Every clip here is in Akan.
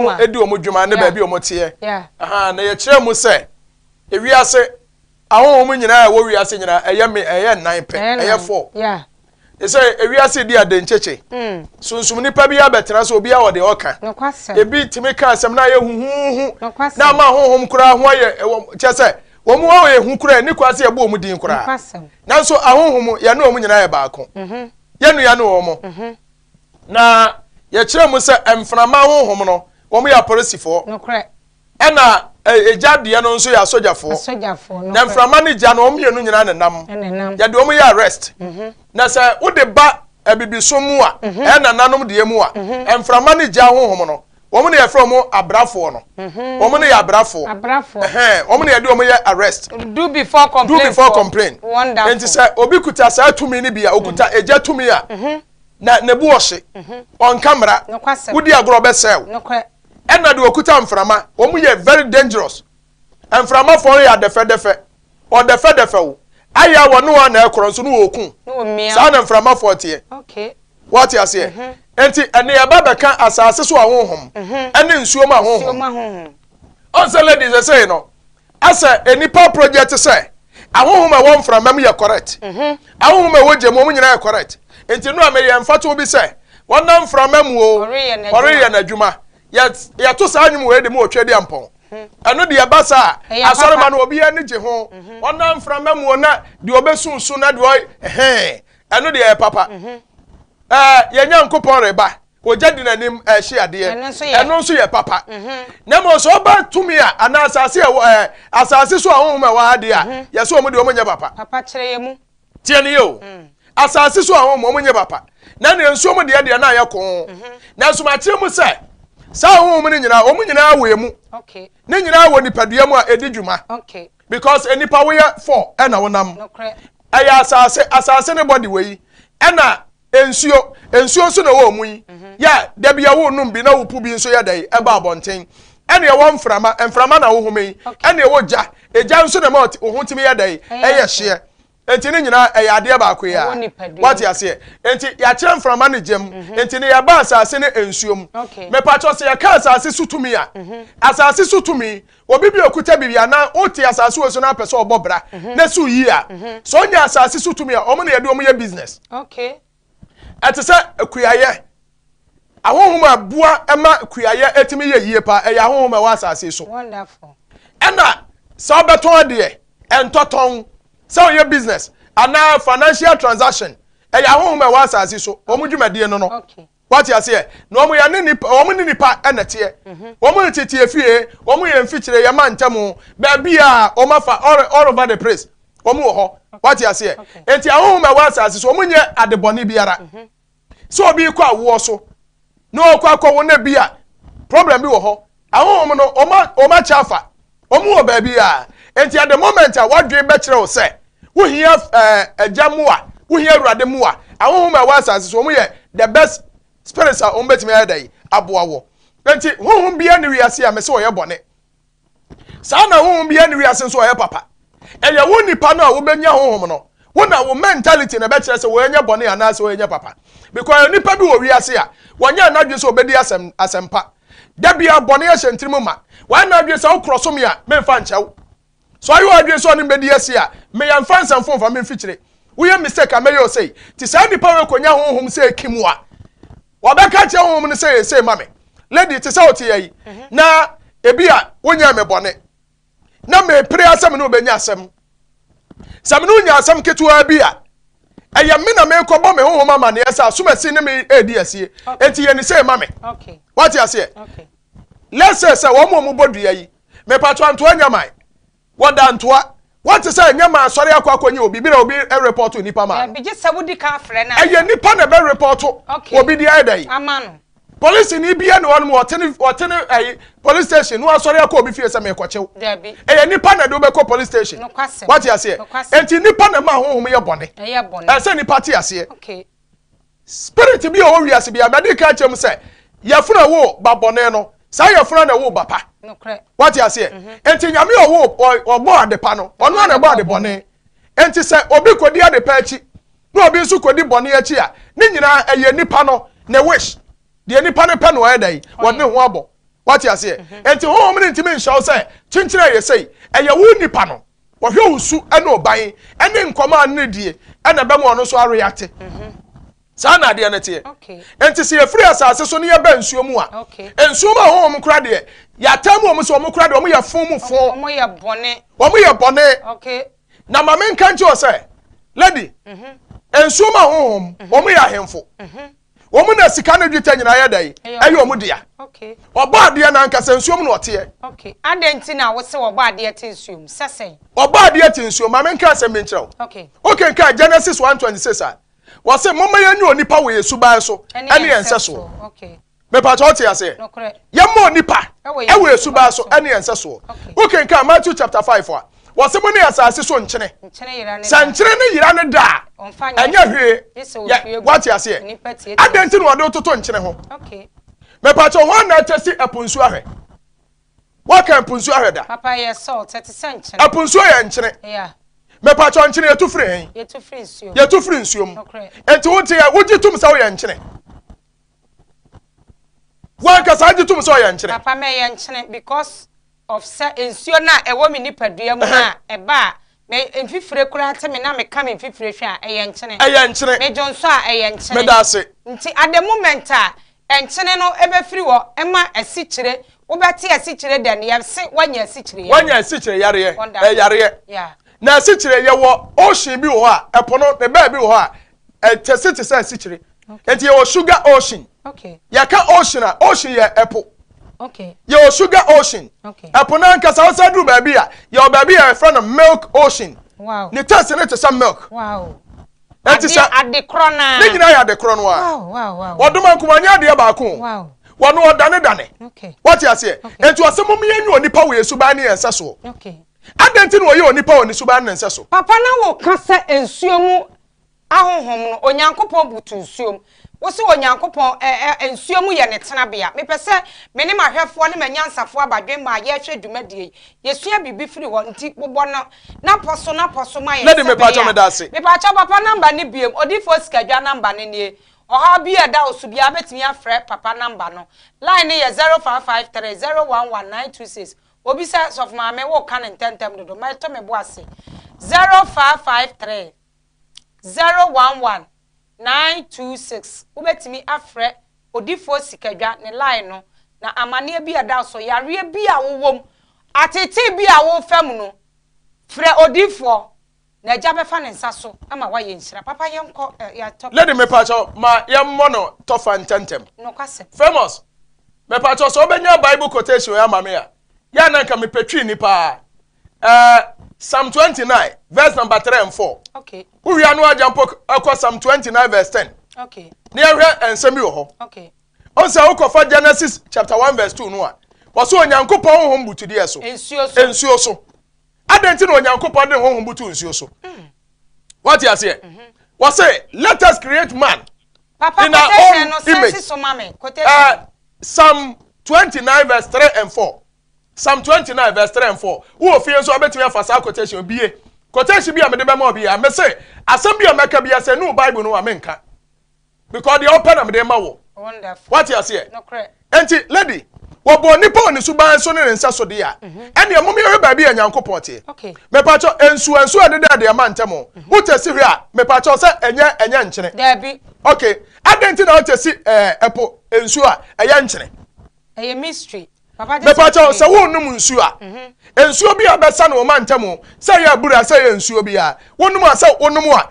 Wɔn di wɔn dwuma ne baabi a wɔteɛ. Na yɛkyerɛ mu sɛ ewiase ahonhom nyinaa a ɛwɔ wiase nyinaa ɛyɛ me ɛyɛ nnan pɛ ɛyɛ fɔ. Sɛ ewiase di adenkyekye. Mm. Sunsum nipa bi abɛtena so obi a ɔde ɔka. Ebi tumi ka asɛm na ayɛ huhuuhu. Na ama honhom koraa ho ayɛ ɛwɔ kyɛ sɛ wɔn mu ayɛ hu koraa ni kwan sɛ yɛbɔ wɔn din koraa. Nanso ahonhom yɛne wɔn nyinaa yɛ baako. Mhm. Yɛn nua ne wɔn. Mhm. Na yɛkyerɛ mu sɛ mframa honhom no, wɔn yɛ apolisifoɔ. Nokorɛ. Ɛna egya deɛ no nso yɛ asogyafoɔ. Asogyafoɔ, nokorɛ. Na mframa ne gya no, wɔn mmienu nyinaa nenam. Nenam. Yɛde wɔn yɛ arrest. Mm-hmm. Na sɛ wode ba abibisom mu a, mm-hmm. ɛyɛ nananom deɛ mu a, mm-hmm. mframa ne gya honhom no, wɔn na yɛfrɛ wɔn abrafoɔ no. Wɔn no yɛ abrafoɔ. Abrafoɔ. Ɛhɛn, wɔn na yɛde wɔn yɛ arrest. Do before complain. Do before complain. Wonderful. Nti sɛ obi kuta saa tumi no bi a, okuta egya tumi a, na ne bo ɔhye, ɔnka mmara, wodi agorɔ ɔbɛsɛe wo. Ɛna deɛ ɔkuta mframa, wɔn yɛ very dangerous. Mframafoɔ no yɛ adɛfɛdɛfɛ, ɔdɛfɛdɛfɛ wo, ayɛ a wɔne wɔn na ɛkorɔ nso no wɔku. Saa na mframafoɔ teɛ. Wɔte aseɛ? Mhm. Nti ɛne ɛba bɛka asase so ahonhom mhm. ɛne nsuo mu ahonhom. Ɔnsɛ ladies ɛsɛ no, Asɛ nnipa project sɛ ahonhom a ɛwɔ mframa mu yɛ correct. Mhm. Ahonhom a ɛwɔ gya mu wɔn nyinaa yɛ correct. Nti no a meyɛ mfatoho bi sɛ wɔnam mframa mu o ɔreyɛ n'adwuma. Yɛto saa nnwom wei de mu otwa di ampɔn. Mhm. Ɛno deɛ ɛba saa asɔrema no obi ani gye ho. Mhm. Ɔnam mframa mu o na deɛ ɔbɛsunsun na deɛ ɔyɛ ɛhɛn ɛno deɛ ɛyɛ papa. Ɛɛ yɛn Nyankopɔn reba. Ogya di n'anim ɛhye adeɛ. Ɛno nso yɛ papa. Mhm. Na mmom sɛ ɔba tumi a anaa asase a ɛwɔ asase so ahonhom a ɛwɔ ha deɛ a mhm. yɛsɛ wɔn deɛ wɔn nyɛ papa. Papa kyerɛ yɛ mu. Tiɛ ne yɛ o. Mm. Asase so ahonhom wɔn nyɛ papa. Na nea nsuo mu deɛ deɛ na ayɛ koo. Mhm. Nanso ma kyerɛ mu sɛ saa ahonhom no nyinaa wɔn nyinaa wɔ emu. Ne nyinaa wɔ nipadua mu a ɛdi dwuma. Because nipa woyɛ fɔ ɛna wonam. Ɛyɛ asase asase ne bɔde wɔ yi ɛna Nsuo, nsuo nso na ɛwɔ wɔn yi. Mhm. Yɛ da bi a wonom bi na wopu bi nso yɛ dɛ ɛba abɔnten. Ɛna ɛwɔ mframa, mframa na wohome yi. Ɛna ɛwɔ gya, egya nso na ɛma wo ho tumi yɛ dɛ ɛyɛ hyeɛ. Nti ne nyinaa ɛyɛ adeɛ baako yi a. Wate aseɛ. Nti yɛakyerɛ mframa ne gya mu. Mhm. Nti ne yɛba asase ne nsuo mu. Mepakyɛ sɛ yɛka asase so tumi a, mhm. asase so tumi Obi bi a okuta biribi anaa wote asase wɔ so na apɛ sɛ ɔbɔ bra mhm. na so yie a, mhm. sɛ ɔnya asase so tumi a, wɔn na yɛde wɔn yɛ business. Ɛte sɛ kuayɛ. Ahonhom a boa ma kuayɛ etumi yɛ yie paa ɛyɛ ahonhom a ɛwɔ asase so. Ɛna sɛ ɔbɛtɔn adeɛ, ɛntɔtɔn, sɛ ɔyɛ business anaa financial transaction, ɛyɛ ahonhom a ɛwɔ asase so wɔn dwumadie no no. Wate aseɛ? Na wɔn yɛ ne nipa, wɔn ne nipa na ɛteɛ. Mhm. Wɔn yɛ tete efie, wɔn yɛ mfikyire, yɛ ma ntɛm, baabi a wɔn afa all, all over the place. Wɔn wɔ hɔ. Wate aseɛ? Enti ahohom a ɛwɔ asase so, wɔn nyɛ adebɔne biara. Mhm. Sɛ obi kɔ awoɔ so, na ɔkɔ akɔwo na bi a problem bi wɔ hɔ. Ahonhom no, wɔn wɔn akyɛ afa. Wɔn wɔ baabi a. Enti at the moment a wadwen bɛkyerɛ wo sɛ wohia ɛɛ agya mmoa, wohia awurade mmoa, ahonhom a ɛwɔ asase so, wɔn yɛ the best spirits a wɔn bɛtumi ayɛ dɛ aboa wɔ. Enti honhom biara ne wiase a mese ɔyɛ bɔne. Saa na honhom biara ne wiase nso ɔyɛ papa. Ɛyɛ wo nipa no a wobɛnya honhom no, wo na wo mentality na ɛbɛkyerɛ sɛ wɔnyɛ bɔne anaasɛ wɔnyɛ papa. Because nipa bi wɔ wiase a wɔnyɛ n'adwene sɛ ɔbɛdi asɛm asɛmpa. Da biara bɔne ahyɛ ne tirim ma. Wayɛ n'adwene sɛ wokorɔ so me a, memfa nkyɛ wo. So ayɛ w'adwene sɛ ɔne me bɛdi asi a, meyɛ mfa nsɛmfo mfa me mfikyire. Woyɛ mistake a mɛyɛ wo sei. Nti saa nipa wei kɔnya honhom sɛ ekim a, wɔbɛka akyerɛ honhom no sɛ yɛ sei ma me. Lady, te sɛ wote yɛ yi, na ebi a wonyɛɛ me bɔne. Na mepere ara sɛ me ne wo bɛnya asɛm. Sɛ me ne wo nya asɛm ketewaa bi a, ɛyɛ me na merekɔbɔ me honhom amanneɛ sɛ asomasi ne me redi asie. Enti yɛ ne sei ma me. Wate aseɛ? Let's say sɛ wɔn a wɔbɔ dua yi, mepatwa ntoa nyaman, wɔda ntoa. Wate sɛ nyaman asɔre akɔ akɔnye obi bi na obi repɔto nipa ma no. Ɛyɛ nipa na ɛbɛ repɔto obi de ayɛ dɛ. Polisini bia ne hɔnom ɔte ne ɔte ne ɛyi police station no asɔre akɔ obi fie sɛ mekɔkyew. Dabi. Ɛyɛ nipa na de wobɛkɔ police station. Nokwasɛm. Wate aseɛ? Nokwasɛm. Enti nipa na ɛma honhom yɛ bɔne. Ɛyɛ bɔne. Ɛsɛ nipa te aseɛ. Okay. Spirit bi a ɔwɔ wiase bi a mɛde ka kyerɛ mu sɛ yɛfunu ɛwo ba bɔne no saa yɛfunu na ɛwo ba pa. Nokorɛ. Wate aseɛ? Mm-hmm. Enti nyame ɔwo ɔbɔ ade pa no ɔno na ɛbɔ ade bɔne. Enti sɛ obi kɔdi ade pa akyi na obi nso kɔdi bɔne akyi a, ne nyinaa ɛyɛ nipa no ne wish. Deɛ nipa no pɛ na ɔyɛ dɛn? Wɔde ne ho abɔ. Wate aseɛ? Enti honhom no ntumi nhyɛ wo sɛ kyenkyene a ɛyɛ sei. Ɛyɛ wo nipa no. Wɔhwɛ wo su ne wo ban ne nkɔmɔ a ne die ɛna ɛbɛma ɔno nso areacte. Saa na adeɛ no teɛ. Enti sɛ yɛfiri asase so ne yɛba nsuo mu a, nsuo mu ahonhom kora deɛ, yɛataa mu wɔn sɛ wɔn kora deɛ wɔn yɛ fon mu fon. Wɔn yɛ bɔne. Wɔn yɛ bɔne. Na ma menka nkyerɛ wo sɛ, lady, nsuo mu ahonhom, wɔn yɛ ahemfo. Wɔn na sika ne dwetɛ nyinaa yɛ dɛn? Ɛyɛ wɔn dea. Ɔbɔ adeɛ no ankasa nsuo mu na ɔteɛ. Adɛn nti na wose ɔbɔ adeɛ te nsuo mu? Sɛ sɛn? Ɔbɔ adeɛ te nsuo mu. Ma menka asɛm bi nkyerɛ wo. Wokenkan Genesis 1:26 a, wɔse momma yɛnyɛ onipa wɔ yɛn suban so ne yɛn nsɛsoɔ. Mepakyɛ wote aseɛ? Yɛmmɔ onipa wɔ yɛn suban so ne yɛn nsɛsoɔ. Wokenkan Matthew chapter 5 a, wɔse mo ne asase so nkyene. Sɛ nkyene no yera ne da a, ɛnyɛ hwee. Yɛ woate aseɛ? Adɛn nti na wɔde wototo nkyene ho? Mepakyɛ hwan na ɛtɛsi ɛpo nsuo ahwɛ? Woaka ɛpo nsuo ahwɛ da? Papa yɛ salt, ɛte sɛ nkyene. Ɛpo nsuo yɛ nkyene. Yeah. Mepakyɛ nkyene yɛtu firi he? Yɛtu firi nsuo mu. Yɛtu firi nsuo mu. Enti wote yɛ wogye tom sɛ woyɛ nkyene? Wankasa gye tom sɛ ɔyɛ nkyene. Papa mɛyɛ nkyene because of sɛ nsuo no a ɛwɔ me nipadua mu no a ɛba a me mfifire koraa te me na meka me mfifire hwɛ a ɛyɛ nkyene. Ɛyɛ nkyene. Me dwonsɔ a ɛyɛ nkyene. Meda ase. Nti at the moment a nkyene no ɛbɛfiri hɔ ɛma asikyire wobɛte asikyire dɛ no yɛse woanya asikyire yareɛ. Woanya asikyire yareɛ. Ɛyɛ yareɛ. Yeah. Na asikyire yɛwɔ ocean bi wɔ hɔ a ɛpo no ne baabi wɔ hɔ a ɛtɛse te sɛ asikyire. Nti yɛwɔ sugar ocean. Yɛka ocean a, ocean yɛ ɛpo. Yɛwɔ sugar ocean. Ɛpo no ankasa wosan duru baabi a, yɛwɔ baabi a yɛfrɛ no milk ocean. Ne taste no te sɛ milk. Nti sɛ ade korɔ no ne nyinaa yɛ ade korɔ no a. Wɔdoma nkuma nyɛ adeɛ baako. Wɔno ɔdane dane. Wɔte aseɛ. Nti ɔsɛ mom yɛnyɛ onipa wɔ yɛn suban ne yɛn nsɛsoɔ. Adɛn nti na ɔyɛ onipa wɔ ne suban ne ne nsɛso? Papa na woka sɛ nsuo mu Ahonhom no, Onyankopɔn butu nsuo mu. Wo se Onyankopɔn, ɛ, ɛ, nsuo mu yɛ ne tenabea. Mepɛ sɛ me ne m'ahwɛfoɔ ne m'anyansafoɔ abadwemma a yɛrehwɛ dwumadie yi, yɛsua biribi firi hɔ. Nti bobɔ no n'apɔ so n'apɔ so ma yɛn Lady, sɛ mepakyɛw ɛbɛyɛ a. meda ase. Mepakyɛw papa number no biom, Odiyifoɔ Sikadwa number no nie. Ɔhaw bi a ɛda wo so biara wobɛtumi afrɛ papa number no. Line no yɛ 0553 011 926. Obi sɛ, Sɔfo Maame, woreka no ntɛmntɛm dodo. Mɛto me bo ase. 0553. 011 926 Wobɛtumi afrɛ Odifoɔ Sikadwa ne line no na amaneɛ bi a ɛda wo so, yareɛ bi a wowɔ mu, ateetee bi a worefa mu no, frɛ Odifoɔ na Agya bɛfa ne nsa so ma woayɛ nhyira. Papa yɛnkɔ eh, yɛ topic Lady no so. mepakyɛw ma yɛmmɔ no tɔfa ntɛmntɛm. Nokwasɛm. Famous, mepakyɛw sɛ wobɛnya Bible quotation yi ama me a, yɛ a na nka mepɛ Twi ni paa. Eh, Psalm 29 verse number 3 and 4. Okay. Wowia no agya mpo ɛkɔ Psalm 29 verse 10. Okay. Ne yɛhwɛ nsɛm bi wɔ hɔ. Okay. Ɔn sɛ wokɔfa Genesis chapter 1 verse 2 no a, wɔsɛ Onyankopɔn honhom butudeɛ so. Nsuo so. Nsuo so. Adɛn nti na Onyankopɔn de honhom butu nsuo so? Wate aseɛ? Wɔse let us create man Papa in our quotation own no sɛnsi image. so ma me. Quotation. Psalm 29 verse 3 and 4. Psalm 29 verse 3 and 4. Wowɔ fie nso a wobɛtumi afa saa quotation bie. Quotation bi a mede bɛma obi a mese asɛm bi a mɛka bi sɛ ne Bible no a menka. Because deɛ ɔpɛ na mede ma wɔ. Wonderful. Wate aseɛ? Nokorɛ. Enti lady, wɔbɔ nipa wɔ ne suban so ne ne nsa so deɛ a, ɛnneɛ mom yɛhwɛ baabi a Nyankopɔn teɛ. Okay. Mepakyɛ nsuo nsuo a ɛdeda deɛ ma ntɛm o. Wote si hwɛ a, mepakyɛ sɛ ɛnyɛ ɛnyɛ nkyene. Daabi. Okay. Adɛn nti na wote si ɛɛ ɛpo nsuo a ɛyɛ nkyene? Ɛyɛ mystery. Papa gye Mepakyɛw, sɛ worenom nsuo a, nsuo bi a ɛbɛsa no ɔma ntɛm o, sɛ ɛyɛ abura, sɛ ɛyɛ nsuo bi a, wonom a, sɛ wonom a,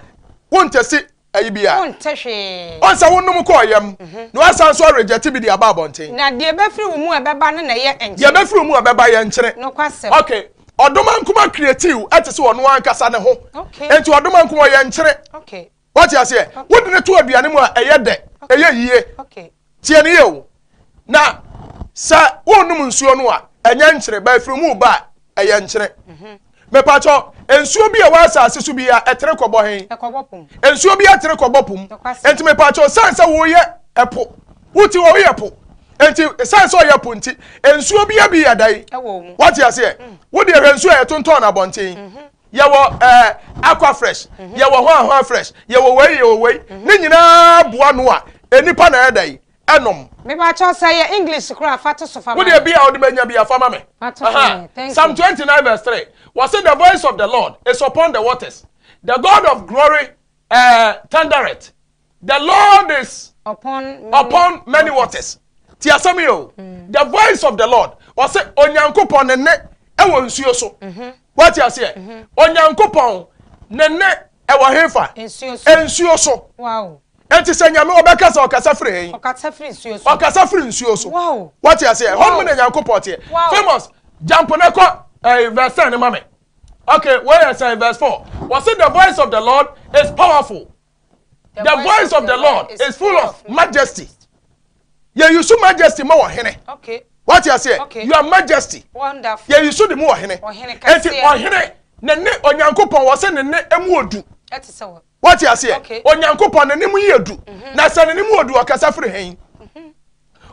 wontɛsi ayi bi a. Wonte hwee. Ɔn sɛ wonom kɔɔ yam, na woasan nso arejɛte bi de aba abɔnten. Na deɛ ɛbɛfiri wo mu a ɛbɛba no na ɛyɛ nkyene. Deɛ ɛbɛfiri wo mu a ɛbɛba yɛ nkyene. Nokwasɛm. Okay. Ɔdomankoma creative ɛte sɛ ɔno ankasa ne ho. Okay. Enti ɔdomankoma ɔyɛ nkyene. Okay. Wate aseɛ? Wode no to aduane mu a, ɛyɛ dɛ, ɛyɛ yie. Tie no yie o. Na sɛ wonom nsuo no a, ɛnyɛ nkyene, ba ɛfiri mu ba a, ɛyɛ nkyene. Mhm. Mepakyɛ, nsuo bi a ɛwɔ asase so bi a, ɛtere kɔbɔ he? Nsuo bi ɛtere kɔbɔ po mu. Enti mepakyɛ, sane sɛ woyɛ ɛpo, wote hɔ woyɛ po, enti sane sɛ ɔyɛ po nti, nsuo bi bi yɛ dɛn? Wate aseɛ? Mm. Wode ɛhwɛ nsuo a yɛtontɔn no abɔnten. Mhm. Yɛwɔ ɛɛ aqua fresh, mhm. yɛwɔ hwan hwan fresh, yɛwɔ wei, yɛwɔ wei. Mhm. Ne nyinaa boa no a, nnipa na ɛyɛ dɛn? Ɛnom. Mepakyɛw sɛ ɛyɛ English koraa a fa to so fa ma Wo deɛ me. bi a wode bɛnya bi a fa ma me. Fa to so ma me. Thank Psalm you. 29 verse 3. Wɔse the voice of the Lord is upon the waters. The God of glory uh, thundereth. The Lord is upon many, upon many waters. Ti asɛm yi o. Mm. The voice of the Lord. Wɔse Onyankopɔn ne nne ɛwɔ nsuo so. Mm-hmm. Wate aseɛ? Mm-hmm. Onyankopɔn ne nne ɛwɔ hefa? Nsuo so. Wow. Enti sɛ Nyame ɔbɛkasa ɔkasa firi hen? Ɔkasa firi nsuo so. Ɔkasa firi nsuo so. Wow. Wate aseɛ? Ɛhɔ nom na Nyankopɔn teɛ. Wow. Famous, jump na kɔ eh, verse 10 no ma me. Okay, wei yɛ sɛn? Verse 4. Wɔse the voice of the Lord is powerful. The, the voice of the Lord is full of majesty. Yɛ yusu majesty ma ɔhene. Okay. Wate aseɛ? Okay. Your majesty. Wonderful. Yɛ yusu de mu ɔhene. Ɔhene Enti kɛseɛ. ɔhene ne ne Onyankopɔn wɔse ne ne emu odu. Ɛte sɛ wɔ. Woate aseɛ? Onyankopɔn n'anim yɛ du. Mhm. Na sɛ n'anim wɔ du ɔkasa firi hɛn? Mhm.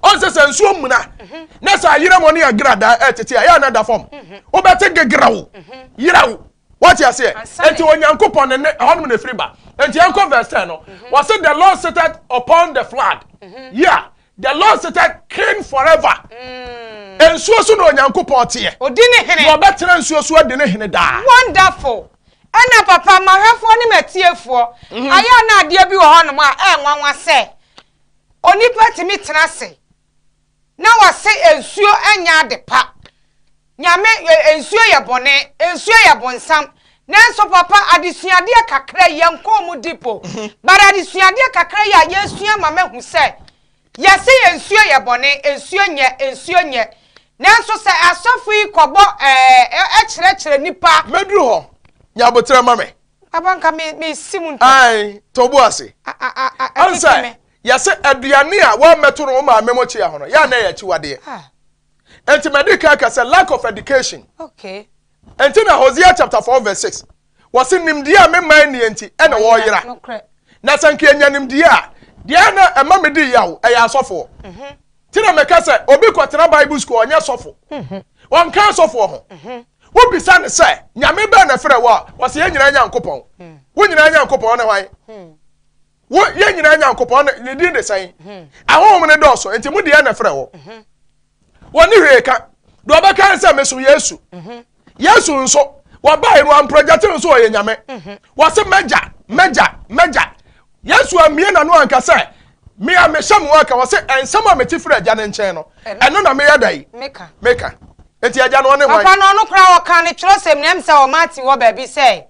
Ɔnsɛ sɛ nsuo mmuna mhm. na sɛ ayerɛmɔ ne agradaa ɛtete a yɛ ana da fam. Wobɛte gegraw yeraw. Woate aseɛ? Enti Onyankopɔn ne ne ɛhɔnom na ɛfiri ba. Enti yɛnkɔ verse 10 no. Wɔse the Lord sitteth upon the flood. Yeah. The Lord sitteth king forever. Mm. Nsuo so na Onyankopɔn teɛ. Odi ne hene. Na ɔbɛtena nsuo so adi ne hene daa. Wonderful. Ɛna papa, m'ahwɛfoɔ ne m'atiefoɔ, mhm. ayɛ a na adeɛ bi wɔ hɔnom a ɛnwanwa sɛ onipa tumi tena ase na wɔse nsuo nyɛ ade pa. Nyame, nsuo yɛ bɔne, nsuo yɛ bonsam. Nanso papa, adesuadeɛ kakra yi, yɛnkɔɔ mu deep o, but adesuadeɛ kakra yi a yɛresua ma mahu sɛ, yɛse nsuo yɛ bɔne, nsuo nyɛ, nsuo nyɛ. Nanso sɛ asɔfo yi kɔbɔ ɛɛ, kyerɛkyerɛ nnipa. Mɛduru hɔ, nya aboterɛ ma me. Papa nka me me si mu ntɛm. Ae, tɔ bo ase. A a a Ɔn sɛ, yɛse aduane a woammɛto no wo maame mokyea ho no, yɛ a na ɛyɛ akyiwadeɛ. Ah. Enti madi kan aka sɛ lack of education. Okay. Enti na Hosea chapter 4 verse 6, wɔse nimdeɛ a me man nnie nti ɛna wɔreyera. Na sɛ nka yɛnya nimdeɛ a, deɛ na ɛma medi yaw ɛyɛ asɔfoɔ. Mhm. Ti na meka sɛ obi kɔtena Bible school ɔnyɛ sɔfo. Mhm. Ɔnka asɔfoɔ ho. Mhm. Wobisa no sɛ Nyame bɛn na ɛfrɛ wo a, ɔse yɛn nyinaa Nyankopɔn. Mm. Wo nyinaa Nyankopɔn ne hwan? Mm. Wo yɛn nyinaa Nyankopɔn ne ne din de sɛn? Ahonhom no dɔɔso, enti mo deɛ na ɛfrɛ wo. Wɔnni hwee ka. Deɛ ɔbɛka ne sɛ mesom Yesu. Yesu nso, wɔbae no amprɔgyɛte no nso ɔyɛ Nyame. Wɔse mɛgya, mɛgya, mɛgya. Yesu ammie n'ano anka sɛ me a mehyɛ mo aka. Wɔse nsɛm a mete firi agya no nkyɛn no, ɛno na meyɛ da yi. Meka. Meka. Enti agya no ɔne hwan? Papa no ɔno koraa ɔkaa ne twerɛsɛm no ɛm sɛ wɔ Matthew hɔ baabi sɛ,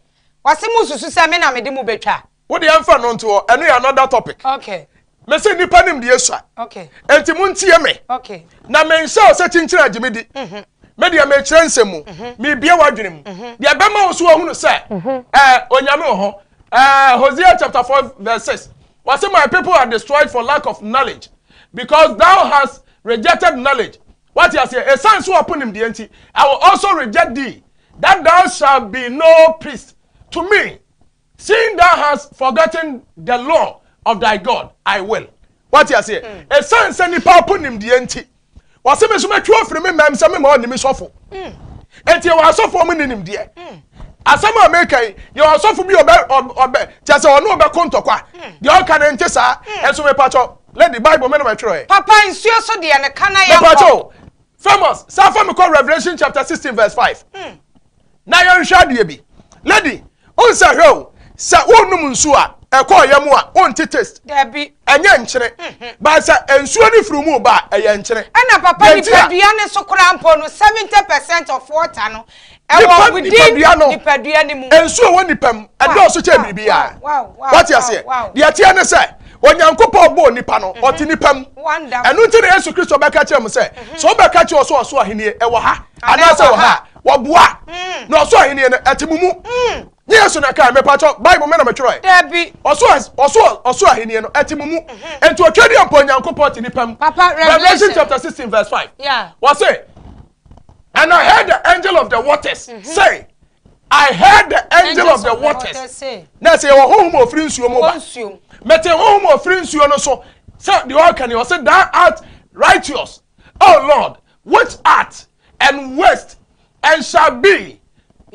wɔse mosusu sɛ me na mede mo bɛtwa. Wo deɛ mfa no nto hɔ, ɛno yɛ another topic. Okay. Me se nnipa nimdeɛ sua. Okay. Enti montie me. Okay. Na menhyɛ wo sɛ kyinkyini agye me di. Mm -hmm. Me deɛ mekyerɛ nsɛm mu. Mm -hmm. Mebie w'adwene mu. Mm -hmm. Deɛ ɛbɛma wo so ahunu sɛ mm -hmm. eh, Onyame wɔ hɔ. Eh, Hosea chapter 4 verse 6. Wɔse my people are destroyed for lack of knowledge because thou hast rejected knowledge. Wate aseɛ? Ɛsiane so ɔpo nimdeɛ nti, I will also reject thee that thou shalt be no priest to me. Seeing thou hast forgotten the law of thy God, I will. Wate aseɛ? Hmm. Ɛsiane sɛ nnipa apo nimdeɛ nti, wɔse me so mɛtwe afiri me mmam sɛ mema ɔne me sɔfo. Hmm. Enti yɛwɔ asɔfoɔ mu ne nimdeɛ. Hmm. Asɛm a meka yi, yɛwɔ asɔfo bi ɔbɛ ɔbɛ kyɛ sɛ ɔne ɔbɛko ntɔkwa. Deɛ ɔka no nte saa. Ɛnso mepakyɛw, lady Bible me na mɛtwerɛ. Papa nsuo so deɛ no ka na yɛnkɔ. Mepakyɛw, famous, saa fa me kɔ Revelation chapter 16 verse 5. Na yɛnhwɛ adeɛ bi. Lady, wohu sɛ hwɛ o, sɛ wonom nsuo a, ɛkɔ ɔyam a, wonte taste. Dabi. Ɛnyɛ nkyene. But sɛ nsuo no firi mu ba a, ɛyɛ nkyene. Ɛna papa Deɛ nti a- nipadua no so koraa mpo no 70% of water no ɛwɔ Nipa- within nipadua no. nipadua no mu. Nsuo a ɛwɔ nipa mu, ɛdɔɔso kyɛn biribiara. Wow, wow, Wate wow, aseɛ? wow. Deɛ ɛteɛ ne sɛ, Onyankopɔn bɔɔ nipa no, ɔte nipa mu. Wonderful. Ɛno nti na Yesu Kristo bɛka kyerɛ mo sɛ, sɛ wobɛka kyerɛ ɔsoro ɔsoro ahennie ɛwɔ ha, anaasɛ wɔ ha a, wɔboa. Na ɔsoro ahennie no, ɛte mo mu. Nye Yesu na ɛkae, mepakyɛw, Bible me na metwerɛe. Dabi. Ɔsoro ɔsoro ɔsoro ahennie no, ɛte mo mu. Enti otwa deɛ mpo Onyankopɔn te nipa mu. Papa, Revelation Revelation. chapter 16 verse 5. Yeah. Wɔse, And I heard the angel of the waters say, I heard the angel of the waters. say. Na sɛ yɛwɔ honhom a ofiri nsuo mu ba. Wɔ nsuo mu. Mete honhom a ofiri nsuo no so sɛ deɛ ɔka ni ɔsɛ thou art righteous, O Lord, which art and wast and shall be,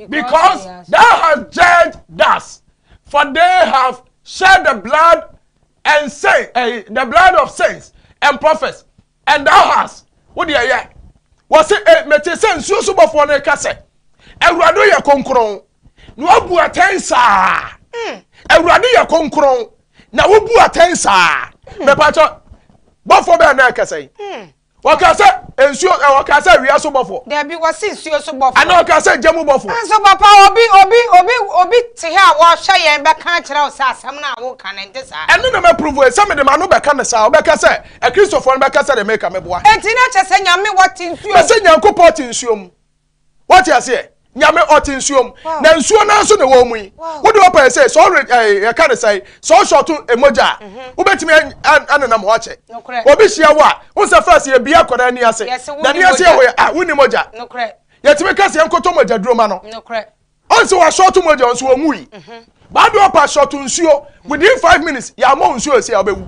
because thou hast judged thus, for they have shed the blood and say, the blood of saints and prophets and thou hast wo deɛ yɛ wɔse e mete sɛ nsuo so bɔfoɔ no reka sɛ Awurade yɛ kronkron na wabu atɛn saa Awurade yɛ kronkron na wobu atɛn saa mepatɔ bɔfoɔ bɛyɛ na ɛkasa yi Wɔka sɛ nsuo ɛ wɔka sɛ awia so bɔfoɔ. Dabi wɔsi nsuo so bɔfoɔ. Ana wɔka sɛ gya mu bɔfoɔ. Nso papa obi obi obi obi te ha a wɔhwɛ yɛn bɛka akyerɛ wo sɛ asɛm no a woka no ɛnte saa. Ɛno na mɛ prove sɛ mede m'ano bɛka no saa wobɛka sɛ akristofoɔ no bɛka sɛ deɛ meka meboa. Enti na kyerɛ sɛ Nyame wɔte nsuo mu. Mese Nyankopɔn te nsuo mu. Wate aseɛ? Nyame ɔte nsuo mu. Na nsuo no nso na ɛwɔ mu yi. Wode ɔpɛ sɛ sɛ ɔre ɛɛ yɛka ne sɛe sɛ ɔshɔto mogya a mhm. wobɛtumi anenam hɔ akyɛ. Obi hyia wo a wo sɛ first yɛbia akwadaa ani ase. Na ani ase yɛ hɔ yɛ a wonni mogya. Yɛtumi ka sɛ yɛnkɔtɔ mogya duro ma no. Ɔnse wɔashɔto mogya nso wɔnwui. Mhm. Baade ɔpɛ ashɔto nsuo within 5 minutes yɛamɔ nsuo ɛsi a wobɛwu.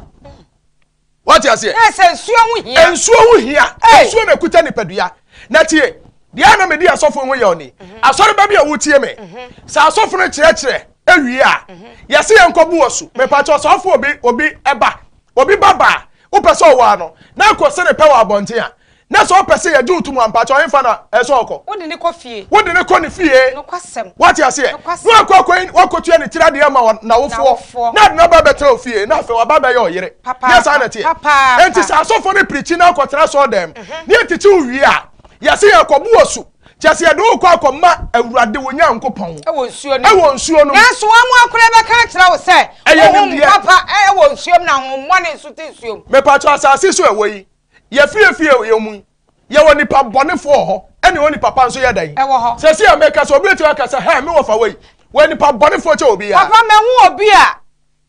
Wate aseɛ? Ɛ sɛ nsuo ho hia. Nsuo ho hia. Nsuo na ekuta nipadua. Na tie, deɛ na medi asɔfo ho yɛ ɔni. Mhm. Asɔre ba bi a wotie me. Mhm. Sɛ asɔfo no kyerɛkyerɛ ewie a, mhm. yɛse yɛn kɔ bu ɔsu. Mepakyɛ ɔsɔfo obi obi ɛba. Obi ba ba a, wopɛ sɛ ɔwɔ ano. Na akɔ sɛ ne pɛ wɔ abɔnten a, na sɛ ɔpɛ sɛ yɛgye wo to mu a, mpakyɛ ɔhefa na ɛsɛ ɔkɔ? Wode ne kɔ fie. Wode ne kɔ ne fie. Nokwasɛm. Wate aseɛ? Nokwasɛm. Na wakɔ akɔ wakɔtua ne tiri adeɛ ama n'awofoɔ. N'awofoɔ. Na ade no aba abɛtena wo fie, na afei waba abɛyɛ ɔyere. Papaapa. Nyɛ saa na ɛteɛ? Papaapa. Enti sɛ asɔfoɔ no pirikyi na akɔtena asɔɔdan mu, na yɛtete wo wie a, yɛse yɛrekɔbo wo asu. Kyerɛ sɛ yɛde wo rekɔ akɔma Awurade wo Nyankopɔn. Ɛwɔ nsuo no mu. Ɛwɔ nsuo no mu. Nanso wɔn mu akora bɛka akyerɛ wo sɛ, Ɛyɛ Honhom nimdeɛ. papa wɔ nsuo mu na honhommɔne nso te nsuo mu. Mepakyɛw, asase so ɛwɔ yi, Yɛ fie fie yɛ mu yi, yɛwɔ nipa bɔnefoɔ wɔ hɔ, ɛne wɔ nipa pa nso yɛ dɛn? Ɛwɔ hɔ. Sɛsi a meka sɛ obi atumi aka sɛ, hɛ, me wɔfa wei, wɔyɛ nipa bɔnefoɔ kyɛ obiara. Papa, mahu obi a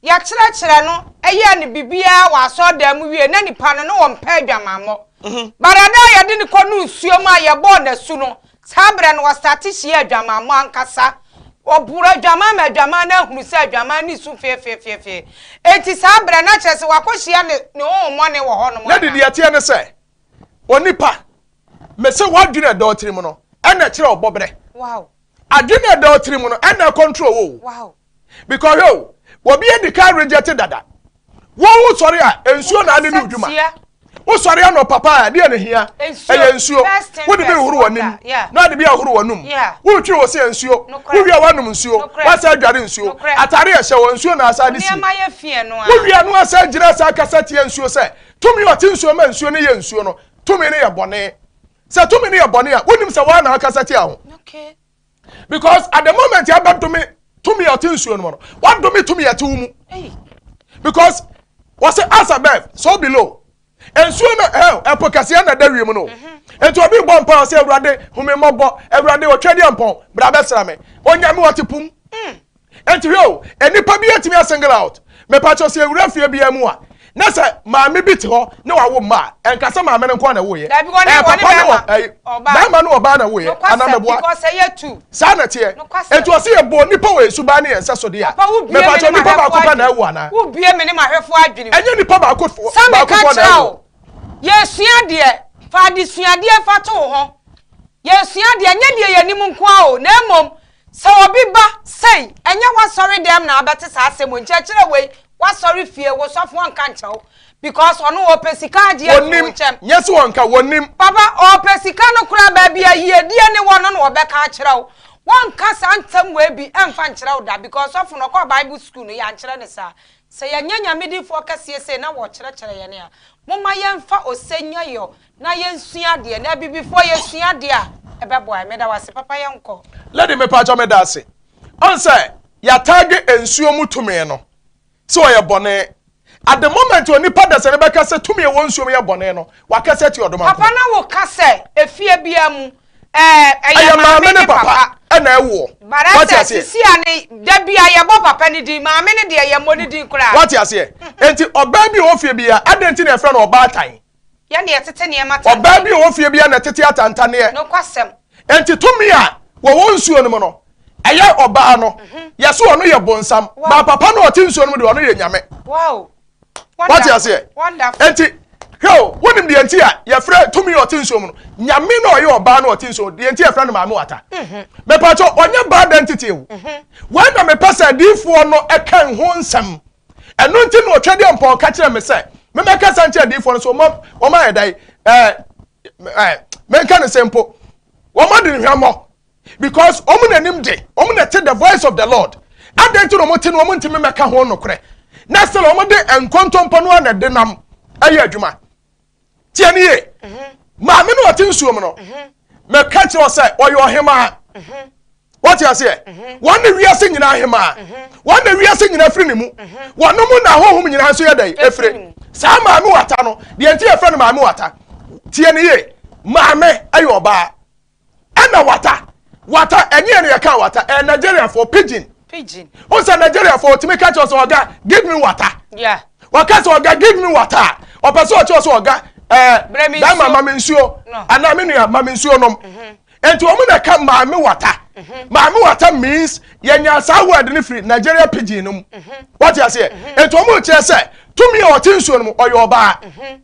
yɛkyerɛkyerɛ no yɛɛ no biribiara wɔ asɔredan mu wie na nipa no na ɔmpɛ adwamammɔ. But ada a yɛde no kɔnuu nsuo mu a yɛbɔɔ no asu no, Saa berɛ no, wɔstate hyiaa adwamammɔ ankasa. Wɔboro adwaman ma adwaman no ahunu sɛ adwaman no resu feefeefeefee. Enti saa berɛ no, na kyerɛ sɛ wakɔhyia ne ne honhommɔne wɔ hɔnom Na de anaa? deɛ ɛteɛ ne sɛ, onipa, mese w'adwene a ɛda wo tirim no, ɛna ɛkyerɛ wo bɔberɛ. Wow. Adwene a ɛda wo tirim no, ɛna ɛcontrol wo o. Wow. Because hwɛ o, obi adi kan reject dada. Wo wo sɔre a, nsuo na ade ne odwuma. Wo sɔre anɔ papa a, ɛdeɛ na hia? Ɛyɛ nsuo. Wode bi horo w'anim, na ade bi ahoro w'anum. Wotwi wo se nsuo. Wowie a woanom nsuo. Woasa adware nsuo. Atare a ɛhyɛ wɔ nsuo na asa de sie. Wowie a no asa gyina saa kasa tia nsuo sɛ, tumi a ɔte nsuo ma nsuo no yɛ nsuo no, tumi no yɛ bɔne. Sɛ tumi no yɛ bɔne a, wonim sɛ woa na akasa tia ho. Because at the moment abɛdome tumi a ɔte nsuo no mu no, wadome tumi a ɛte wo mu. Because wɔsɛ as above, so below. Nsuo no ɛ ɛpo kɛseɛ na ɛda wiem no. Nti obi bɔ mpa ɔsɛ Awurade hu me mmɔbɔ, Awurade otwa di mpɔn, bra bɛsra me. Onyame ɔte pum. Nti hwɛ o, nnipa bi atumi asingle out. Mepakyɛw sɛ ewura fie biara mu a, na sɛ maame bi te hɔ na wawo mma a, ɛnka sɛ maame no nko na ɛwoeɛ. Dabi, wɔne Ɛyɛ wɔne papa ne bɛrima. wɔ ɛyi Ɔbaa. bɛrima ne ɔbaa na ɛwoeɛ. Anaa Nokwasɛm, mɛboa. because ɛyɛ tu. Saa na ɛteɛ. Nokwasɛm. Nti ɔse yɛbɔɔ nipa wɔ yɛn suban ne yɛn nsɛso deɛ a, Papa, wobue me mepakyɛw ne nipa m'ahwɛfoɔ baako pɛ na adwene. ɛwo anaa? Wobue me ne m'ahwɛfoɔ adwene mu. Ɛnyɛ nipa baako Sɛ baako meka foɔ na kyerɛ ɛwo. wo, yɛsua adeɛ, fa adesuadeɛ fa to wo ho. Yɛsua adeɛ, nyɛ deɛ yɛnim nko ara o, na mmom sɛ obi ba sei, ɛnyɛ w'asɔre dɛm na abɛte saa asɛm o, nkyerɛkyerɛ wei, w'asɔre fie, wo sɔfo ɔnka nkyerɛ wo, because ɔno ɔpɛ sika agye afiri wo Wɔnim, nkyɛn. nyɛ sɛ wɔnka, wɔnim. Papa, ɔpɛ sika no koraa, baabi a yiedie ne wɔ no na ɔbɛka akyerɛ wo. Wɔnka saa nsɛm wei bi ɛmfa nkyerɛ wo da, because sɔfo no ɔkɔɔ Bible school no, yɛankyerɛ no saa. Sɛ yɛnyɛ Nyame difoɔ kɛseɛ sei na wɔkyerɛkyerɛ yɛn a, momma yɛmfa ose nyɛ yɔ na yɛnsua adeɛ. Na abibifoɔ yɛsua adeɛ a, ɛbɛboa yɛn. Meda wo ase papa, yɛnkɔ. Lady mepakyɛw meda ase. Ɔn sɛ yɛatagge nsuo mu tumi no sɛ ɔyɛ bɔne. At the moment onipa dasani bɛka sɛ tumi a ɛwɔ nsuo mu yɛ bɔne no, wakasa atia ɔdoma Papa nko. na wo ka sɛ efie biara mu ɛɛ ɛyɛ Ɛyɛ maame maame ne ne papa. papa ɛna ɛwoɔ. But Wate asɛ aseɛ? sisi a ne da bia yɛbɔ papa ne din, maame ne deɛ yɛmmɔ ne din koraa. Wate aseɛ? Enti ɔbaa bi a ɔwɔ fie biara, adɛn nti na yɛfrɛ no ɔbaatan? Yɛn na yɛtete nneɛma tantan. Ɔbaa bi a ɔwɔ fie biara na ɛtete atantanneɛ. Nokwasɛm. Enti tumi a wɔwɔ nsuo no mu no, ɛyɛ ɔbaa no. Yɛse ɔno yɛ bonsam. Wow. Ba papa no a ɔte nsuo no mu deɛ, ɔno yɛ Nyame. Wow. Wate aseɛ? Wonderful. Enti, hwɛ o, wonim deɛ nti a yɛfrɛ tumi a ɔte nsuo mu no, Nyame na ɔyɛ ɔbaa no a ɔte nsuo mu, deɛ nti yɛfrɛ no Maame Wata. Mepatwɔ, ɔnyɛ bad entity o. Wei na mepɛ sɛ adiyifoɔ no ɛka ho nsɛm. Ɛno nti na Otwadeɛ Mpɔn ka kyerɛ me sɛ, Memɛkasa nkyerɛ adiyifoɔ no so wɔn wɔn ayɛ dan ɛɛ ɛɛ menka ne sɛ mpo wɔn adi nhwɛmmɔ because wɔn na nim de wɔn na te the voice of the Lord. Adan ti na wɔn te no wɔn ntumi mɛka ho nokorɛ na still wɔn de nkontompo no na de nam ɛyɛ adwuma. Tie ne yie. Maame no ɔte nsuo mu no mɛka kyerɛ sɛ ɔyɛ ɔhemaa. Wɔte aseɛ? Wɔn na wiase nyinaa hemaa. Wɔn na wiase nyinaa firi ne mu. Wɔn mu na honhom nyinaa nso yɛ dɛn? Efiri. Saa maame wata no, deɛ nti yɛfrɛ no maame wata. Tie ne yie. Maame ɛyɛ ɔbaa. Ɛna wata. Wata, ɛnyɛ yɛn na yɛka wata. Ɛyɛ Nigeriafoɔ, pidgin. Pidgin. Wo sɛ Nigeriafoɔ, otumi ka kyerɛ sɛ ɔga, give me water. Yeah. Wɔka sɛ ɔga, give me water a, ɔpɛ sɛ ɔkyerɛ sɛ ɔga, ɛɛ, Brɛ me bɛrima nsuo. ma me nsuo. No. Anaa me nua ma me nsuo nom. Nti wɔn na ɛka maame wata. Maame wata means yɛnya saa word no firi Nigeria pidgin no mu. Wɔte aseɛ? Nti wɔn kyerɛ sɛ tumi a ɔte nsuo no mu ɔyɛ ɔbaa.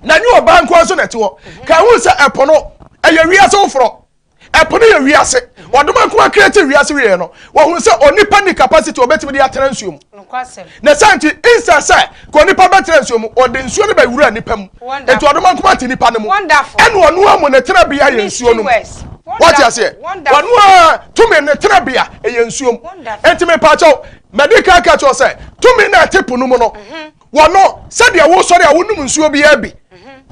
Na nye ɔbaa nko nso na ɛte hɔ. Ka ɛho sɛ ɛpo no ɛyɛ wiase foforɔ. Ɛpo no yɛ wiase. Ɔdoma nko akreate wiase wieɛ no, wɔhunu sɛ onipa ni capacity ɔbɛtumi de atena nsuo mu. Nokwasɛm. Na saa nti, instead sɛ ka onipa bɛtena nsuo mu, ɔde nsuo no bɛwura nipa mu. Wonderful. Nti ɔdoma nko ate nipa no mu. Wonderful. Ɛna ɔno amu ne tenabea yɛ nsuo no mu. Mystery words. Wɔte aseɛ? Wonderful. Ɔno a tumi ne tenabea ɛyɛ nsuo mu. Wonderful. Nti mepaakyɛw, mɛde ka ka kyerɛ sɛ tumi na ɛte po no mu no, wɔno sɛdeɛ wosɔre a wonom nsuo biara bi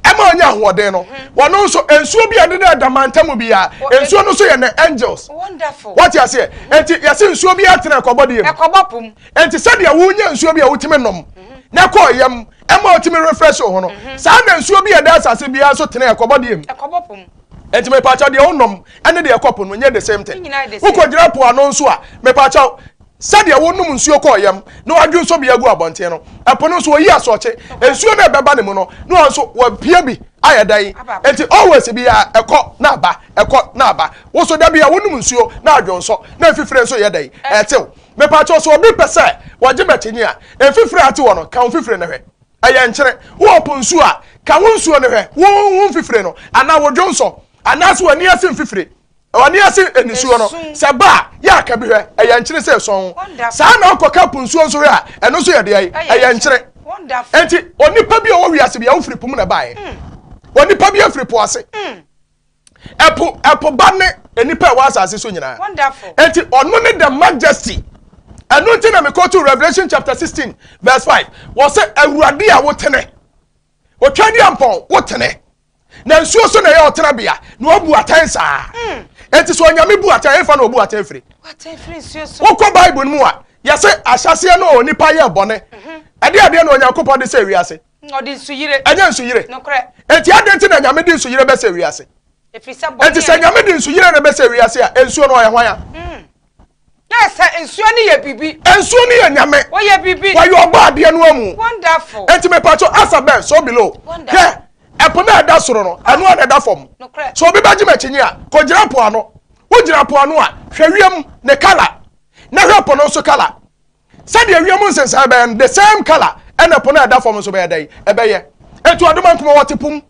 ɛma ɔnya ahoɔden no, wɔno nso nsuo bi a ɛdeda ɛda mantam biara, nsuo no nso yɛ ne angels. Wonderful. Wɔte aseɛ? Nti yɛse nsuo bi atena ɛkɔbɔ deɛ mu. Ɛkɔbɔ pom. Nti sɛdeɛ wonya nsuo bi a wotumi nom na ɛkɔ yam ɛma wotumi refresh wo ho no, saa na nsuo bi a ɛda asase biara nso tena ɛkɔbɔ deɛ mu. Ɛkɔbɔ pom. Nti mepaakyɛw deɛ wonom ɛne deɛ ɛkɔ po no nyɛ the same thing. Ne nyinaa yɛ the same. Wokɔgyina po ano nso a, mepaakyɛw sɛdeɛ wonom nsuo kɔɔ yam na wadwo nso bi agu abɔnten no, ɛpo no nso wɔyi asɔkye nsuo no ɛbɛba ne mu no na wɔn nso wɔapia bi ayɛ dɛn. Aba abɔnten. Nti always bi a ɛkɔ na aba, ɛkɔ na aba. Wo so da bi a wonom nsuo na adwo nsɔ na mfifire nso yɛ dɛn ɛtew. Mepaakyɛw sɛ obi pɛ sɛ wɔgye bɛkyinyi a, mfifire a ate wɔ no ka wo mfifire no hwɛ. Ɛyɛ nkyene. Wowɔ po nsuo a, ka wo nsuo no hwɛ, wo wo mfifire no anaa wo dwonsɔ anaasɛ w'ani ase mfifire. W'ani ase nisuo no, sɛ ba a, yɛ aka bi hwɛ, ɛyɛ nkyene sɛ esɔn. Wonderful. Saa na wokɔka po nsuo nso hwɛ a, ɛno nso yɛ deɛ? Ɛyɛ nkyene. Wonderful. Enti onipa bi a ɔwɔ wiase bi a wofiri po mu na ɛbaeɛ. Onipa bi afiri po ase. Ɛpo ɛpo ba ne nipa a ɛwɔ asase so nyinaa. Wonderful. Enti ɔno ne the majesty. Ɛno nti na mekɔ to Revelation chapter 16 verse 5. Wɔ sɛ Awurade a wotene. Otwa di ampɔn wotene. Na nsuo so na ɛyɛ ɔtenabea na wabu atɛn saa. Enti sɛ onyame bu atɛn, ɛmfa na obu atɛn firi. Watɛn firi nsuo so. Wokɔ Bible no mu a, yɛsɛ ahyɛseɛ no onipa yɛ bɔne. Ɛde adeɛ na Onyankopɔn de sɛ wiase. Ɔde nsuyire. Ɛnyɛ nsuyire. Nokorɛ. Enti adɛn nti na Nyame de nsuyire bɛsɛ wiase? Ɛfiri sɛ bɔne Enti sɛ Nyame de nsuyire na bɛsɛ wiase a, nsuo no ɔyɛ hwan a? Na sɛ nsuo no yɛ biribi. Nsuo no yɛ Nyame. Wɔyɛ biribi. Wɔyɛ ɔbɔ adeɛ no amu. Wonderful. Enti mepatwo asa bɛn so below. Wonderful. Hwɛ, ɛpo no a ɛda soro no, ɛno a na ɛda fam. Nokorɛ. So obi bɛgye m'akyinyi a, kɔgyina po ano. Wogyina po ano a, hwɛ wiem ne kala. Na hwɛ po no nso kala. Sɛdeɛ wiem nsensan bɛyɛ no, the same colour ɛna po no a ɛda fam nso bɛyɛ dɛn? Ɛbɛyɛ. Enti ɔdoma nkuma wɔte po mu.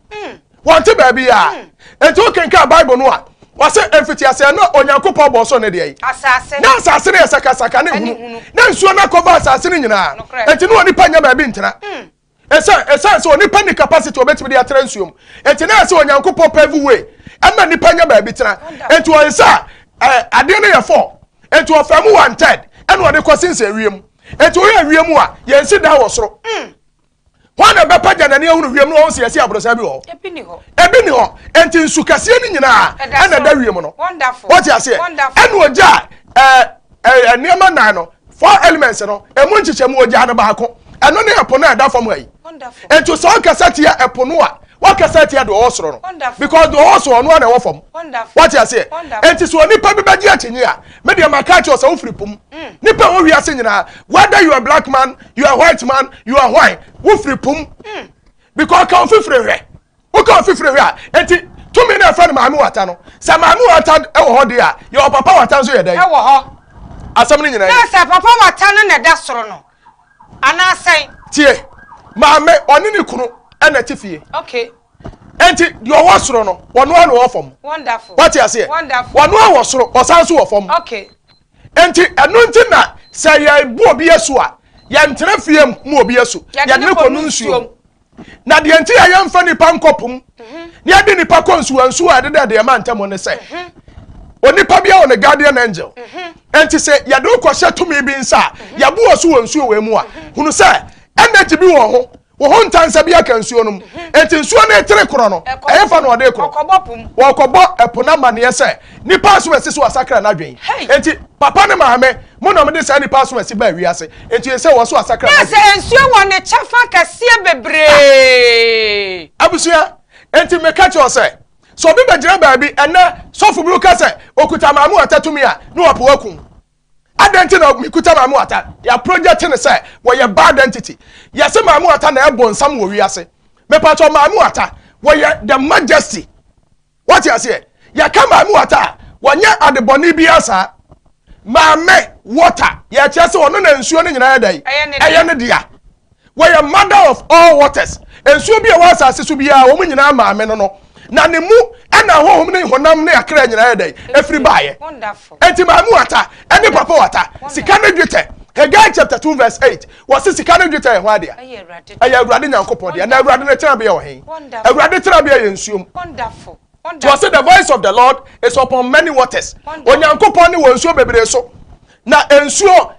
Wɔnte baabi a. Enti wokenkan Bible no a, wɔse mfitiaseɛ no Onyankopɔn bɔɔ soro ne deɛ yi. Asase. Na asase no yɛ sakasaka ne hunu. Na nsuo no akɔba asase no nyinaa. Nokorɛ. Enti na onipa nya baabi ntena. Ɛsiane ɛsiane sɛ onipa ni capacity obetumi de atena nsuo mu. Enti na ɛsɛ Onyankopɔn pave way ɛma nipa nya baabi tena. Enti wɔn nsa ɛɛ adeɛ no yɛ four. Enti ɔfaa mu one third ɛna ɔde kɔ sensɛn wiem. Enti woyɛ wiem a yɛn si dan wɔ soro. Hwan na ɛbɛpagya n'ani ahunu wiem na wɔn sɛ yɛsi aborosan bi wɔ hɔ? Ebi ni hɔ. Ebi ni hɔ. Enti nsu kɛseɛ no nyinaa ɛna ɛda wiem no. Wonderful. Wɔte aseɛ? Wonderful. Ɛna ogya ɛɛ ɛɛ nneɛma nan no four elements no emu nkyekyɛmu ogya no baako. Ɛno ne ɛpo no a ɛda fam ha yi. Wonderful. Enti sɛ ɔkasa tia ɛpo no a wakasa tia deɛ ɔwɔ soro no. Wonderful. Because deɛ ɔwɔ soro ɔno ara na ɛwɔ fam. Wonderful. Wɔte aseɛ? Wonderful. Enti sɛ onipa bi bɛgye akyinnye a, me deɛ maka akyerɛ wo sɛ wofiri po mu. Nipa a ɛwɔ wiase nyinaa, whether you are black man, you are white man, you are white, wofiri po mu. Because ka ofifire hwɛ. Woka ofifire hwɛ a, enti tumi na ɛfrɛ no maame wata no. Sɛ maame wata wɔ hɔ deɛ a, yɛwɔ papa wata nso yɛ dɛn? Ɛwɔ hɔ. Asɛm no nyinaa Na ni. sɛ papa wata no na ɛda soro no, anaa sɛn? Tie, maame ɔne ne kunu ɛna ɛte fie. Okay. Enti deɛ ɔwɔ soro no, ɔno ara na ɔwɔ fam. Wonderful. Wate aseɛ? Wonderful. Ɔno ara wɔ soro, ɔsan nso wɔ fam. Okay. Enti ɛno nti na sɛ yɛbu obi asu a, yɛntena fie mu obi asu. Yɛde Yɛde no no kɔ kɔ no no nsuo mu. nsuom. Na deɛ nti a yɛmfa nipa nkɔ po mu na yɛde nipa kɔ nsuwansuwa a ɛdeda deɛ ɛma ntɛm ne sɛ onipa bi wɔ ne guardian angel. Nti sɛ yɛde wo kɔhyɛ tumi bi nsa a yɛbo wɔ so wɔ nsuo wɔ mu a, hunu sɛ energy bi wɔ ho wɔ ho ntansa bi aka nsuo no mu. Nti nsuo no etere korɔ no, ɛyɛ fa na ɔde korɔ wɔkɔbɔ ɛpo no amaneɛ sɛ nipa asom asi so asakra n'adwen. Nti papa ne maame mo na mo de saa nipa asom asi baa wiase, nti sɛ wɔ so asakra n'adwen. Na sɛ nsuo wɔ ne kyɛfa kɛseɛ bebree. Abusua, nti meka kyerɛ sɛ sɛ obi bɛgyina baabi ɛnɛ, sɔfo bi ka sɛ okuta maame wata tumi a, ne wɔpo akum adan nti na mekuta maame wata. Yɛ project ne sɛ wɔyɛ bad entity. Yɛsɛ maame wata na ɛbɔ nsam wɔ wiase. Mepatɔ maame wata, wɔyɛ the majesty. Wɔte aseɛ? Yɛka maame wata a, wɔnyɛ adebɔne bi asa. Maame water, yɛkyerɛ sɛ ɔno na nsuo no nyinaa yɛ dɛ ɛyɛ ne dea. Wɔyɛ mother of all waters. Nsuo bi a ɛwɔ asase so biara, wɔn nyinaa maame no na ne mu ɛna honhom ne honam ne akra nyinaa yɛ dɛ efiri baayɛ. Eti maame wata ɛne papa wata, sika ne dwetɛ, Haggai chapter 2 verse 8, wɔsi sika ne dwetɛ yɛ ho adeɛ, ɛyɛ Awurade Nyankopɔn deɛ. Na Awurade ne tenabea wɔ hen? Awurade tenabea yɛ nsuom. Tí wɔsi the voice of the Lord is upon many waters. Onyankopɔn ne wɔ nsuo bebree so. Na nsuo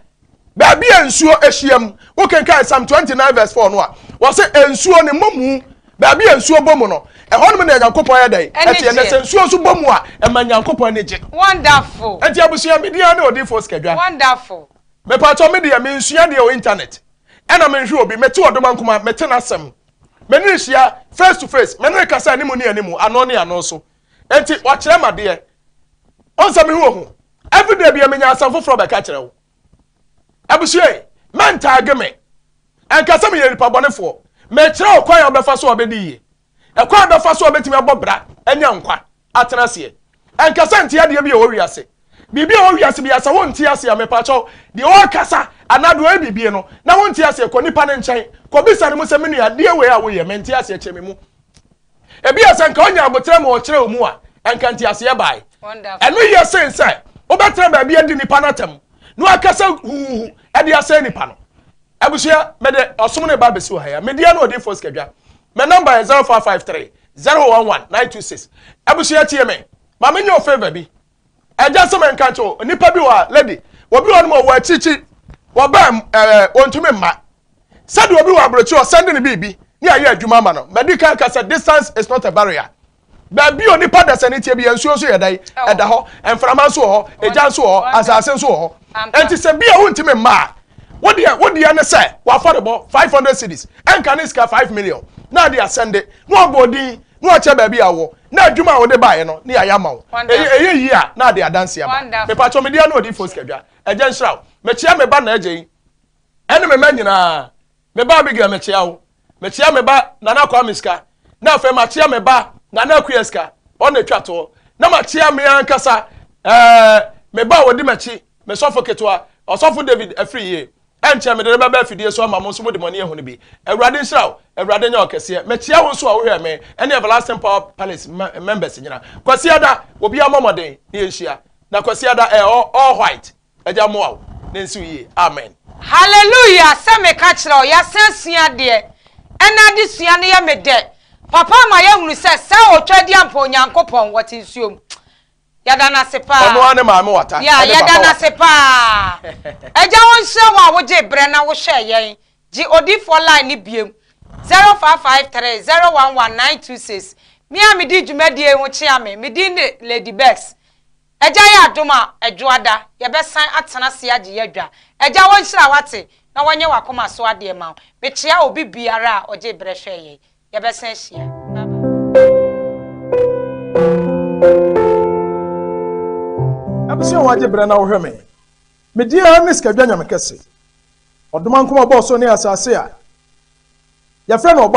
baabi a nsuo ahyia mu, wokenkan Psalm 29 verse 4 no a, wɔsɛ nsuo ne mmɔ mu. Baabi a nsuo bɔ mu no, ɛhɔ nom na Nyankopɔn yɛ dɛn ɛteɛ. Na sɛ nsuo nso bɔ mu a, ɛma Nyankopɔn ani gye. Nti abusua, media ne odiifoɔ Sikadwa. Mepatɔ me deɛ, mensua deɛ wɔ internet ɛna menhwɛ obi. Mete ɔdoma nkoma, mete n'asɛm, mene ne hyia face to face, mene ne kasa animu ne animu, ano ne ano so. Nti wakyerɛ ma deɛ ɔnsɛ me ho ohu. Everyday bia menya asɛm foforɔ bɛka kyerɛ wo. Abusua yi, mɛntaage me ɛnka sɛ meyɛ nipa bɔnefoɔ. Mɛkyerɛ wo kwan a wobɛfa so a wobɛdi yie, ɛkwan a wobɛfa so a wobɛtumi abɔ bra anya nkwa atena aseɛ. Ɛnka sɛ nte adeɛ bi a ɛwɔ wiase, biribi a ɛwɔ wiase bi asɛ wonte aseɛ a, mepakyɛw, deɛ ɔrekasa anaa deɛ ɔyɛ biribi no na wonte aseɛ, kɔ nipa no nkyɛn kɔbisa no mu sɛ, me nua, adeɛ wei a woyɛ, mente aseɛ, kyerɛ me mu. Ebi yɛ sɛ nka ɔnya abotire ma ɔkyerɛ wo mu a, ɛnka nteaseɛ bae. Ɛno yɛ sen sɛ wobɛtena baabi adi nipa no atam na wakasa huhuhu ɛde asɛe nipa no. Abusua, mede ɔsom no ba bɛsi wɔ ha ya. Media no odiifoɔ Sikadwa. Me number yɛ 0553 011 926. Abusua, tie me, ma menyɛ o favour bi. Ɛgya sɛ menka nkyɛ o, nipa bi wɔ a, lady obi wɔ no ma ɔwɔ akyirikyiri, wɔbɛn ɛɛ wɔntumi mma. Sɛdeɛ obi wɔ aburokyi, ɔsɛnde ne biribi ne ayɛ adwuma ama no. Mɛdi kan ka sɛ distance is not a barrier. Baabi a onipa dasa ne tie bi, nsuo nso yɛ dan ɛda hɔ, mframa nso wɔ hɔ, egya nso wɔ hɔ, asase nso wɔ hɔ. Nti sɛ bi a wontumi mma a, wodeɛ ne sɛ wafɔrebɔ 500 cedis, ɛnka ne sika 5 million, na ade asɛnde na wabɔ odin na wakyɛ baabi a wɔ na adwuma a wɔde baeɛ no ne yɛayɛ ama wo. Ɛyɛ yie a, na ade adanse aba. Mepatwɔ, medeɛ ne odiifoɔ Sikadwa. Ɛgya nhyira wo. Mekyea me ba na agya yi ɛne me mma nyinaa. Me ba Abigail, mekyea wo. Mekyea me ba Nana Kwame Sika. Na afei makyea me ba Nana Akuya Sika, ɔno na atwa toɔ. Na makyea me ankasa me ba a wɔdi m'akyi, me sɔfo ketewa, Ɔsɔfo David Afiri Yie. Ɛnkyɛ mede no bɛba afidie so ama mo nso mode mo ani ahu no bi. Awurade nhyira wo. Awurade nyɛ ɔkɛseɛ. Mekyea wo nso a wohwɛ me ɛne Everlasting Power Palace members nyina. Kwasiada, obiara mmɔ mmɔden na yɛnhyia. Na Kwasiada ɛyɛ all white. Agya mmoa wo na nsi wo yie. Amen. Hallelujah, sɛ meka kyerɛ wo, yɛasan asua adeɛ. Ɛna adesua no yɛ me dɛ. Papa ama yɛahunu sɛ saa otwa adi ampa, Onyankopɔn wɔte nsuo mu. Yɛda no ase paa. Ɔno ara ne maame wata. Ya, ɛne yɛda papa no wata. Ase paa. Agya wɔnhyira wo a wogye berɛ na wohwɛ yɛn. Gye odiifoɔ line ne biem. 0553 011 926. Me a medi dwumadie yi ho kyea me. Me din de Lady Bex. Agya yɛ adom a, Ɛdwoada, yɛbɛsan atena ase agye yɛ adwa. Agya wɔnhyira wate na wɔnyɛ w'akoma so adeɛ ma wo. Mekyea obi biara a ɔgye berɛ hwɛ yɛn. Yɛbɛsan ahyia. Bye bye. Abusua, wagye berɛ na wohwɛ me, medin ara ne Sikadwa Nyame Kɛse, ɔdoma nkoma bɔɔ so ne asase a yɛfrɛ no ɔbɔ.